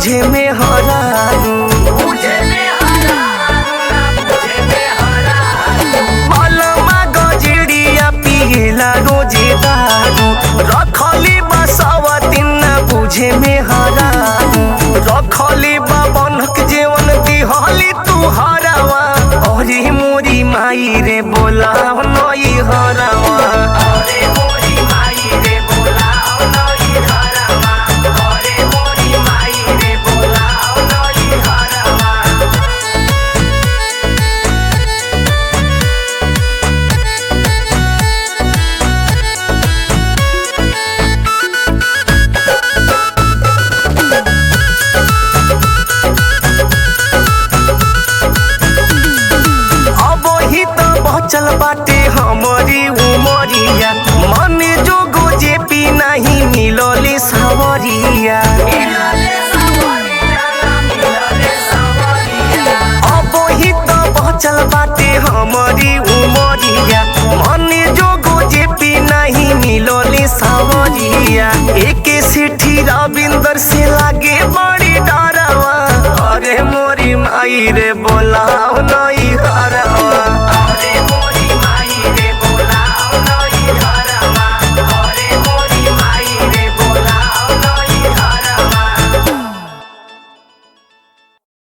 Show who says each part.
Speaker 1: बुझे में हरारू। बलमा गजरिया पिएला रोजे दारू, रखली बसवती ना बुझे में हरारू। रखली बा बन्हक जेवन दिहली तू हरावा, अरे मोरी माई रे बोलाव नई हरावा।
Speaker 2: अरे मोरी माई रे बोलाओ नई हरवा, अरे मोरी माई रे बोलाओ नई हरवा।
Speaker 1: अब ही तो बचल बाटे हमारी उमरिया, मन जोगो जे पी नहीं मिलले सावरिया।
Speaker 2: मिलले सावरिया ना मिलले सावरिया।
Speaker 1: अब ही तो बचल बाटे हमारी उमरिया, मन जोगो जे पी नहीं मिलले सावरिया। एके सेठी रविंदर से लागे बड़ी डरवा, अरे मोरी माई रे।